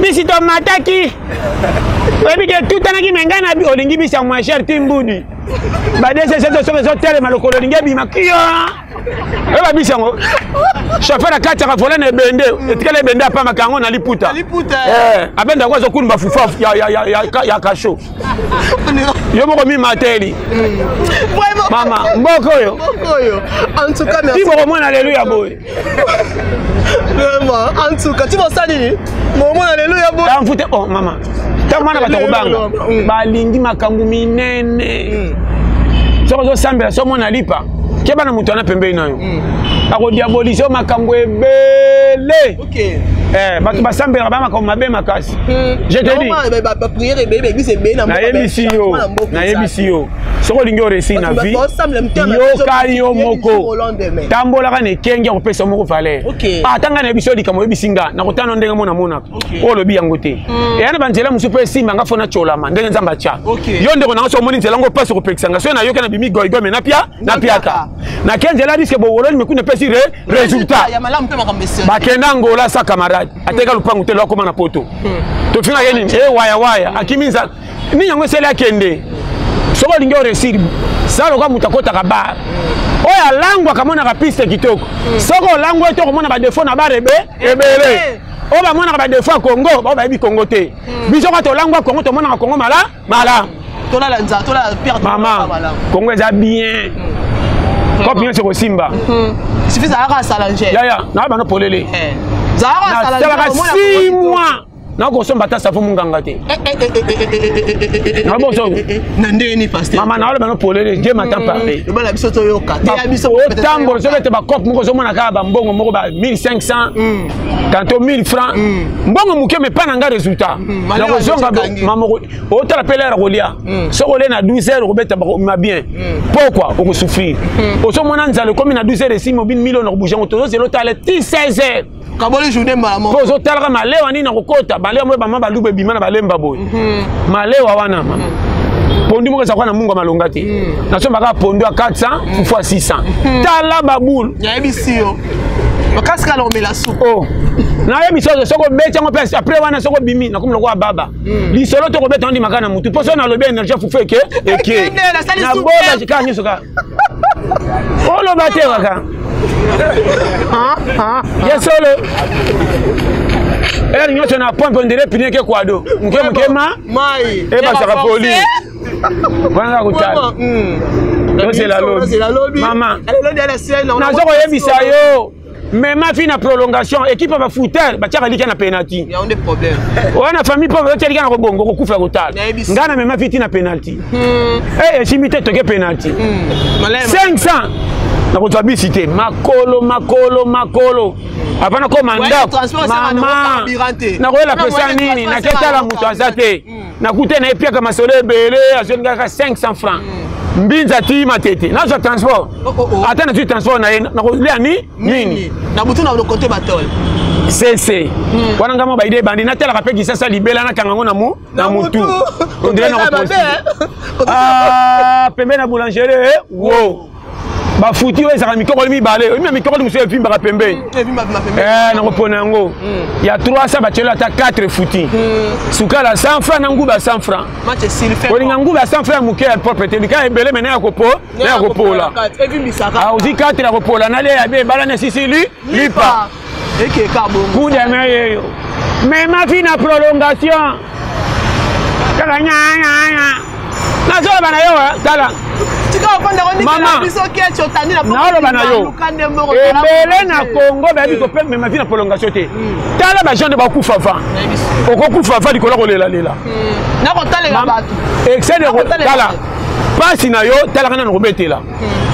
Bisi tomataki, oyebi ke tutanaki me ngai na olingi bisi ya moins cher ti mbudi badesese, soki ezotelema lokolo olingi ebima kio. Oyo babisi yango, chauffeur akatiaka vola na ebende, etikala ebende, apamaka yango na liputa, abenda yango, azokulumba fufu ya kasho. Yo moko mimateli, mama, mboka oyo ti bokomona lelo ya boye.
Vraiment, en tout cas, ti bosali nini, momona lelo ya boye.
Mfute oh mama, ntango mwana bato kobanga balingi makambo minene. Soki ozosambela, so omona lipa, keba na moto wana pembeni na yo, akodiabolise yo makambo ebele. Bato basambelaka ba makambo mabe makasi. Je te dis, nayebisi yo, nayebisi yo, soki olingi oréussir na vie, yoka yo moko, tambolaka na ekenge ya kopesa moko valeur. Ata ngai nayebisi yo likambo, oyebisi nga, nakotana ndenge mona monaka oyo olobi yango te. Eya na banzela mosusu mpo esimba nga, fo natyolama ndenge Nzambe atya yo. Ndeko nanga, so omoni nzela ngo mpasi kopekisa nga, soki nayoki na bimi goigoi, me napia napiaka nake nzela risque bowoloni mekuna epesi résultat. Bakenda Ngola sa camarade, ateka lupangu te, lo akóma na poto, tofingaka ye nini? E wayawaya, akimi nzala nini yango esali akende. Soki olingi oréussir, sala lokola moto akɔtaka bar oyo alangwaka, amonaka piste kitoko. Soki olangwa ete okomona badéfauts na bar ebe ebele. Oyo bamonaka badéfauts ya Congo, bao bayebi Congo te. Biso kaka tolangwa Congo, tomonaka Congo mala malamu. Mama, Congo eza bien, kope nyonso ekosimba. Yaya, naa bano polele, nasalaka 6 mois, nakosomba ata savon munganga te.
Na ndenge nini, pasteur?
Mama, naoloba no polele, Dieu m'entend parler.
Lobala biso toyoka, teya biso.
Otambola, ozobete bacope moko, ozomona kaka bambongo moko ba 1500, tantôt 1000 francs, mbongo moke, me pa na nga résultat nakozonga. Mama, otala mpe lere kolia, soki olie na 12 heures, okobeta ma bien. Pourquoi okosouffrir? Ozomona nzala ekomi na 12 heures, esimi obini milio na kobouge yango, tozozela otala ti 16 heures.
Kaboli journée mbala moko.
Mpo ozotalaka malewa nini na kokota malewa moyo, bama baluba ebima na balemba boye, malewa wana mama. Pondu moko ezalaka na mungu ya malonga te. Nasombaka pondu ya 400, fufu ya 600. Tala baboule.
Nayebisi yo makasi kala omela supu.
Oh, nayebi soki soki obeti yango mpe après wana soki obimi, nakomi lokola baba. Lisolo tokobeta ondimaka na mutu mpo so nalobi énergie fufu eke eke.
Ekende, nasali
naboba
supu.
Kaka nyonso kaka oloba te kaka ye solo ere nyonso na pompe ondire pine ke kwado moke moke ma
mai
ebasaka poli wana kaka kotala. Tozela lobi. Mama. Naza koyebisa yo, mema fi na prolongation, équipe ya bafuter batiaka lika na penalty.
Yango nde problème.
Wana famille pauvre otia lika na kobongo, kokufa kotala.
Nayebisi.
Ngai na mema fi ti na penalty. Eh, esimbi te, toke penalty.
Malema.
500 nakozwa bisi te, makolo makolo makolo avant nakoma
Ouais,
ndako.
transport esengaka nango
Mama,
carburant te.
nakoyela
Wana
pesa
moyen de
nini?
transport
Naketala
esengaka
moto aza te. Nakute na epiaka masolo ebele, azweli kaka 500 francs mbinza ti matete, nazwa transport.
Oh.
Ata nazwi transport na ye, nakolia ni nini?
Na butu na kote batole.
Cc wana nga mo baide ebandi, natalaka mpe Kisasa libela, nakanga yango na mu na mutu ondire na Ah, pembeni na boulangerie, eh, wo bafuti oyo ezalaka mikokoli mibale, oyebi na mikokoli mosusu evimbaka pembeni. Eh, nakopona yango ya 300, batielo ata 4 futi, sukala 100 franc na nguba 100 franc.
Match esili fait.
Olinga nguba ya 100 franc ya moke ya propre te, lika ebele mene ya kopo na ya kopola.
Evimbisaka.
Ah, ozwi 4 ya kopola, nalia ya be ebala na esisi li lipa.
Ekeka bongo.
Kudeme yeyo mema fi na prolongation kaka nyanyanya, nazoloba na yo, eh, tala.
Tika ofanda
Mama.
konikela biso kechi otandi na
Naoloba na yo,
lukande moko
ebele na Congo bayebi kopemema vi na prolongation te. Tala bagens nde bakufa va, okokufa va likolo ya kolelalela.
Nakotalela bato.
Excès de
Nakotalela
tala
bato.
Pasi na yo, talaka nano kobetela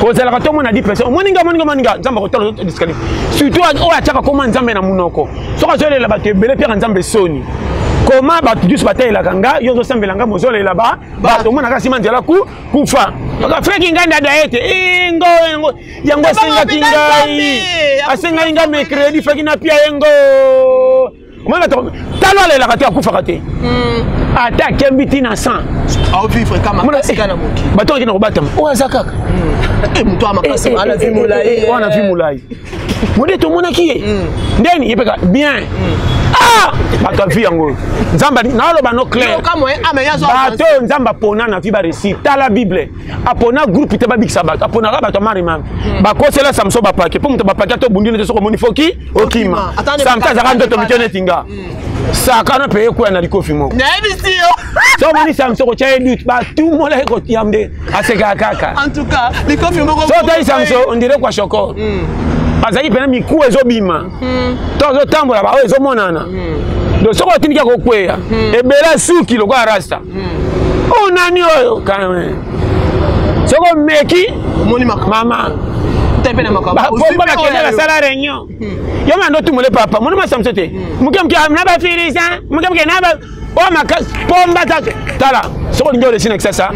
kozalaka to omona 10 personnes, omoninga omoninga omoninga Nzambe akotala disqualifie, surtout oyo atiaka koma Nzambe na monoko. Soki azolela bato ebele, piaka Nzambe soni. Koma bato nyonso batelelaka nga, yo ozosambela nga, mozolela ba bato, omonaka nsima nzela ku kufa kaka freki ngai ndada ete ingo yango yango asengaki ngai, asengaki ngai mercredi, faki napia ye ngo. Omona talo alelaka te, akufaka te, ata akembi ntina 100.
Aovivre kama makasi na mokili.
Bato akende kobatama oyo aza kaka.
Moto ya makasi ana vi molai.
Wana vi molai mode tomonaki ye ndeni ye mpe ka bien. Ah, bato ya vi yango Nzambe naoloba no clair.
Yoka moyen ame ya zwa.
Bato oyo Nzambe apona na vi baréussir. Tala Bible, apona groupe te babikisa bato, aponaka bato ya marimami. Bakosela Samson bapake mpo moto bapake ata obundi nete, soki omoni foki okima.
Ata ne
Samson azalaka nzoto
bakati
mike neti nga, sakana mpe ekwea na likofi moko.
Nayebisi yo.
So omoni Samson kotya ye dute, batumola ye kotiam nde asekaka kaka.
En tout cas likofi moko.
So otali Samson, ondire kwa shokor azalaki mpena, mikuwa ezobima to azotambola, baoyo ezomonana. Donc soki otindiki akokweya ebele, suki lokola rasta oyo nani oyo kame, soki omeki
omoni makambo.
Mama.
Te mpe na makambo.
Pomba bakende basala réunion, yo mando tumole papa moni masamso te, moke moke na bafirisa, moke moke na ba oyo makasi pomba ta. Tala, soki olingi olesi na Kisasa,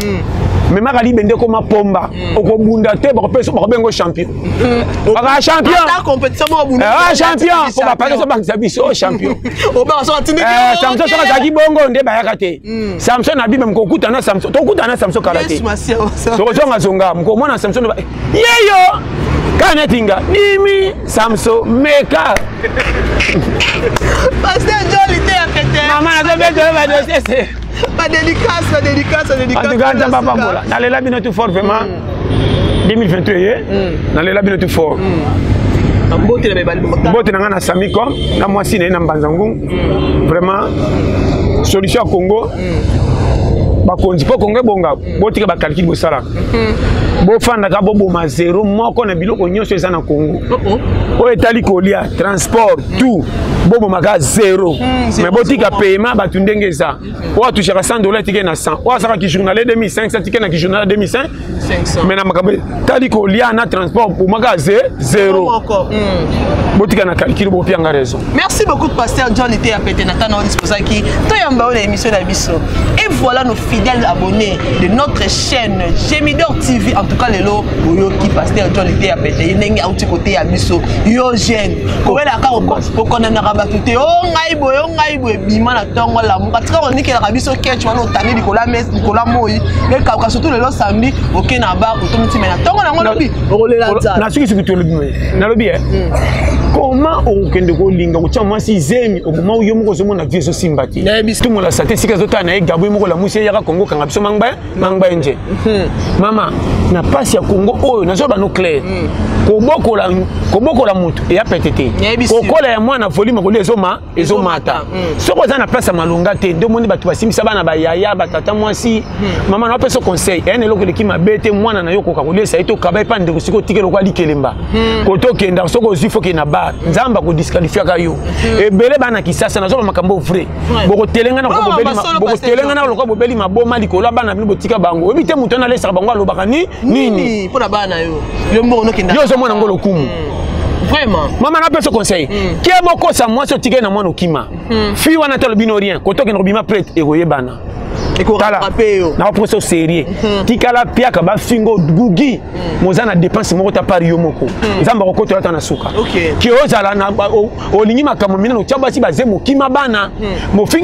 memaka libende ekoma pomba, okobunda te, bakopesa, bakobengo champion, baka champion.
Ata compétition moko bunda.
Ah, champion po bapake so bakisa biso oh, champion.
Obaka so atindiki.
Eh, Samson soki azalaki bongo nde bayaka te. Samson na Bible, mokokutana Samson, tokutana na Samson kala te, tokozongazonga mokomona Samson yeyo kaka neti nga nimi Samson meka.
Pasteur Joli te ya pete.
Mama, nazobetela badossier se.
Badédicace, badédicace, badédicace.
En tout cas, Nzambe apambola, nalela bino tout fort vraiment. 2023 ye, nalela bino tout fort.
Mbote na mibali.
Mbote na ngai na Sami com na mwasi na ye na Mbanza Ngungu. Vraiment, solution ya Congo, bakonzi, mpo Congo ebonga, botika bacalcul bosalaka, bofandaka, boboma zero moko na biloko nyonso eza na Congo oyo etali kolia, transport, tout bobomaka zero. Mais botika paiement bato ndenge eza. Oyo atouchaka 100 dollar, etike na 100. Oyo asalaka journal 2500, tike na kijournal 2500. Mais na makambo etali kolia na transport, bomaka zero.
Moko.
Botika na calcul, bopianga raison.
Merci beaucoup, pasteur John Ite Apete Nathan disposaki toyamba oyo na émission na biso. Et voilà nos fidèles abonnés de notre chaîne Gemidor TV. En tout cas lelo oyoki pasteur John Ite Apete ndenge auti koteya biso. Yo jeune, kowelaka kokondanaka bato te. O ngai boye, o ngai boye, bima na ntongo, lamuka. Tika konikelaka biso ketch wana otandi likolo ya mesa, likolo ya moi. Ekauka surtout lelo samedi, oke na bar, otomi ntima na ntongo nango lobi okolela nzala.
Nasukisuki tolobi, nalobi comment okokende kolinga kotia mwasi zemi oboma yo moko ozomona vie ezosimba te? Tumolasa te esika ezotala na ye gabo ye moko lamusi eyaka Kongo kanga biso mangba mangba nje. Mama, na pasi ya Kongo oyo nazoba no clair, kobokola kobokola motu eya pete te. Kokola ya mwana, volume kolia ezoma ezomata. Soki oza na place ya malonga te, nde omoni bato basimbisa bana, bayaya, batata mwasi. Mama, na opesa conseil, eya na eloko eleki mabe te. Mwana na yo okoka koliesa ye to kaba epa ndeko. Sikoyo otiki eloko alikelemba kote okenda. Soki ozwi, foke na bar, Nzambe akodisqualifiaka yo. Ebele bana Kisasa, nazoba makambo vrai, bokotelengana lokola bobeli maboma likolo ya bana bino. Botika bango, oyebi te moto wana alesaka bango alobaka ni nini.
Mpo na bana yo, yo mbongo nokenda.
Yo ozomona ngo lokumu.
Vraiment.
Mama, napesa conseil ke bokosa mwasi otikali na mwana, okima fi wana te, alobi no rien. Kote okende kobima prêtre, ekoyebana. Nakoposa sérieux, tikala piaka bafingo gugi moza na dépense moko ta part yo moko. Nzambe akokotola ata na suka ke ozala na olingi makambo minene, otya basi bazemo, okima bana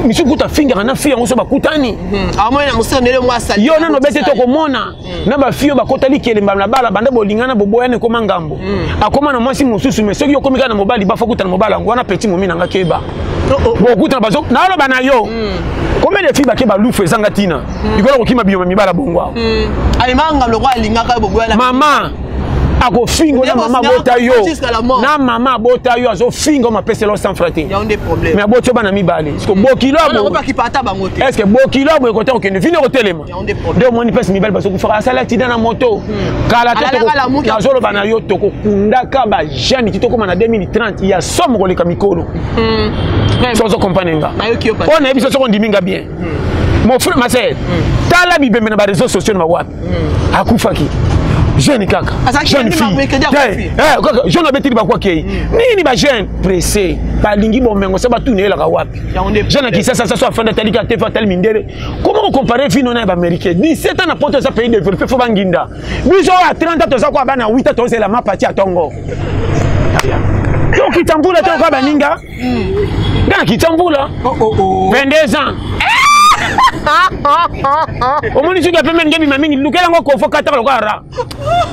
misusu kuta afingaka na fi yango so bakutani. Yo nano obeti te, okomona na bafi oyo bakota likelemba na bala banda bolingana, boboyana, ekoma ngambo, akoma na mwasi mosusu. Mais soki okomi kaka na mobali, bafa kutana mobali yango wana, petit momi nanga keba, bokutana bazo naloba na yo. Combien de filles bake balufu ezanga ntina likolo kokima biyoma mibala bongo awa?
Alimanga lokwa alingaka boboyana.
Mama akofinga na mama abota yo, na mama abota yo azofinga o mapesela o 100 franc te, mais aboti yo bana mibale. Parce que bokilo est ce que bokilo aboye kota kokende vini kotelema nde omoni mpesi mibale bazokufaka, asali accident na moto kala te. Nazoloba na yo, tokokundaka bajeune ti tokóma na 2030 ya somo koleka mikolo. So ozokomprendre nga oyo nayebi so, soki ondimi nga bien, mon frère, ma sœur, tala bibembe na baréseaux sociaux na bawapi. Akufaki jeune kaka, jeune fille kaka, jeune abetili bakwaki ei nini. Bajeune pressé balingi bomengo sa batuna eyelaka wapi. Jeune akisasa sa so afandi, atali kaka te, atali mindele. Comment ocompare vino na ya baaméricain? 17 ans na poto, eza pays développé, fo banginda. Biso oyo ya 30 ans toza kwa bana 8 ans, tozela mapati ya tongo, tokita mvula te okoya baninga. Nga nakita mvula 22 ans. Omoni soki apembe ndenge bima mingi, lukela yango kofo, kataka lokola ra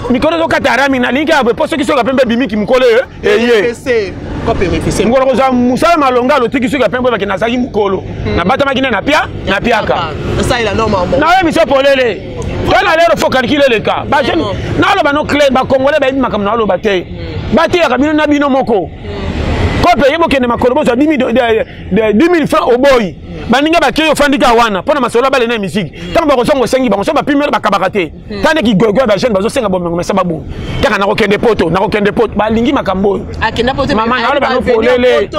mikolo ezokata ra mingi. Nalingi kaka boye, mpo soki soki apembe ebimiki mokolo eye mokolo kozwa mosala malonga, alotiki soki apembe oyebaki nazalaki mokolo nabatamaki nde napia napiaka. Nayebi so polele to na lero fo calcul eleka. Bajeune, naloba no clair, bacongolais bayebi makambo naoloba te. Bateyaka bino na bino moko kope ye, bokende makolo, bozwa 10 000 francs, oboyi baninga bakei, ofandi kaka wana mpo na masolo abale na misiki. Ntango bakozonga, osengi bango so bapimelo, bakabaka te. Ta ndeki gogo ya bajeune bazosenga bomengo mesa babunga kaka nakokende poto, nakokende poto, balingi makambo oyo. Mama, naloba no polele,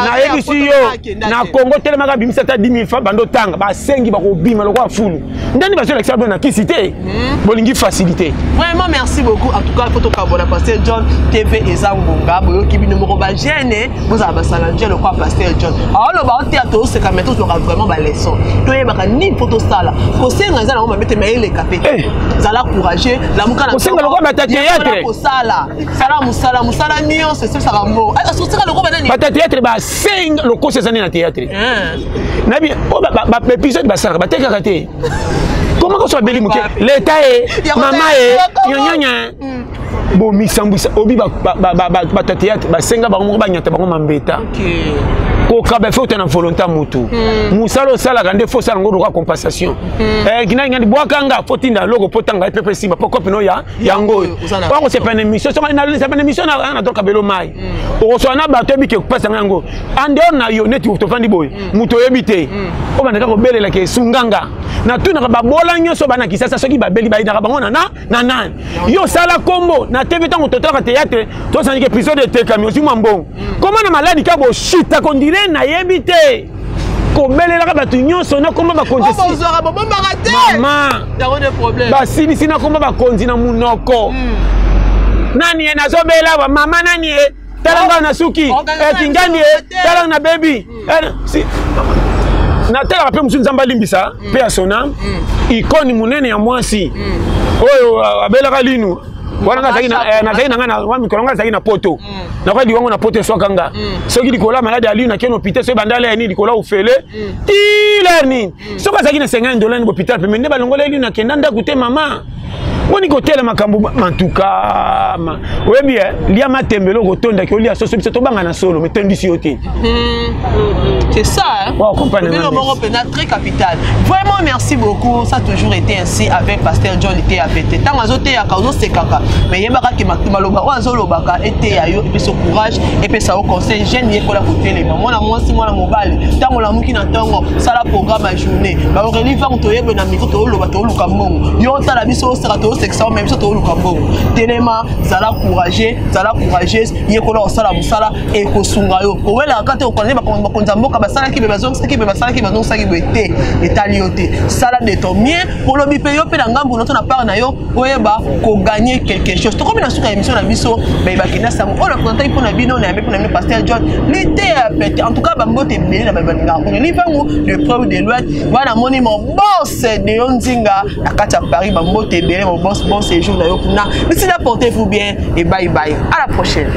nayebisi yo, na Kongo telemaka, bimisa ata 10 000 francs, bando tanga basengi bakobima lokola fulu. Ndeni bazolakisa bino na kisi te, bolingi facilité.
Vraiment, merci beaucoup. En tout cas, faut tokabola pasteur John TV eza ngonga. Boyoki bino moko, bajeune, bozala basala nje lokola pasteur John aoloba oteya. Tozoseka, mais tozwaka vraiment baleçon, toyebaka nini mpo tosala. Kosenga eza nango mabe te, mais eleka mpe. Zala courageux, lamuka na
Kosenga lokola bata théâtre.
Kosala, sala mosala, mosala nyonso esalisaka mbongo. Oseka lokola banani?
Bata théâtre basenga lokoso eza nini na théâtre? Nayebi oyo baépisode basalaka, batekaka te. Koma koso babeli moke, leta ye mama ye nyanyanya bomisambwisa obi bato ya théâtre basenga bango moko, banyata bango mambeta. Kokaba fe ota na volonté ya motu. Mosala osalaka nde fo osala yango lokola compensation. Kinai ngandi bwakanga, fo tinda loko po tanga epepe esimba po kope no ya yango oyo okosepa na émission. Soki nasepa na émission na tokabelo mai, okosola na bato oyebi ke kopesa nga yango en dehors na yo. Neti tofandi boye, moto oyebi te, oyo bandaka kobelelaka esunganga. Natunaka babola nyonso bana Kisasa, soki babeli bayinaka bango na na nani? Yo osala kombo na TV, ntango totalaka théâtre, tosaniki épisode etekami, ozwi mwa mbongo. Koma na maladi kaka boshita kondire, nayebi te, kobelelaka bato nyonso na komba bakonzi. Mama, basilisi na komba bakonzi na munoko. Nani ye nazobela wa mama nani ye?
Tala ngai na suki kingandi e tala na bebi natalaka mpe mosusu. Nzambe alimbisa mpe ya sona icône monene ya mwasi oyo abelaka linu wana. Nazalaki na ngai wa mikolo, ngai azalaki na poto, nakoki liwango na poto eswaka nga. Soki likolo ya maladi ya linu, nakei na hôpital, soki bandala ya nini, likolo ya ofele tiler nini, soki azalaki na 50 dollar ni hôpital pembe nde balongola linu, nakenda ndako te. Mama, boni kotela makambo mantuka? Oyebi lia matembele, okotondaki olia soso. Biso tobanga na solo, metondisi yo te.
C'est ça, hein?
Ouais, comprendre.
Moko mpenza très capital. Vraiment, merci beaucoup. Ça a toujours été ainsi avec Pasteur John Liteya Pete. Ntango azoteyaka, ozosekaka, mais yebaka ke maloba oyo azolobaka eteya yo, epesa courage, epesa yo conseil. Jeune, yekola kotelema. Mwana mwasi, mwana mobali, ntango olamuki na ntongo, sala programme ya journée. Baoreli vango toyebe na micro, tooloba, tooluka mbongo. Yo otala biso, oseka, toosekisa yo, mais biso tooluka mbongo. Telema, zala courageux, zala courageuse, yekola kosala mosala, ekosunga yo. Kowelaka te okonze bakonzi ya mboka basalaki be, bazongisaki be, basalaki, bazongisaki boye te. Etali yo te. Sala de ton mieux. Olobi mpe yo mpe na ngambu noto na part na yo, oyeba kogagner quelque chose. Tokomi na suka ya émission na biso. Bayebaki na sango oyo napresentaki mpo na bino, na yambe mpo na bino Pasteur John Liteya Pete. En tout cas, bambote ebele na balingaka mpona livangu de près ou de loin. Wana namoni mon boss Deo Nzinga na kati ya Paris. Bambote ebele, mon boss. Bon séjour na yo kuna. D'ici là, portez-vous bien et bye bye, à la prochaine.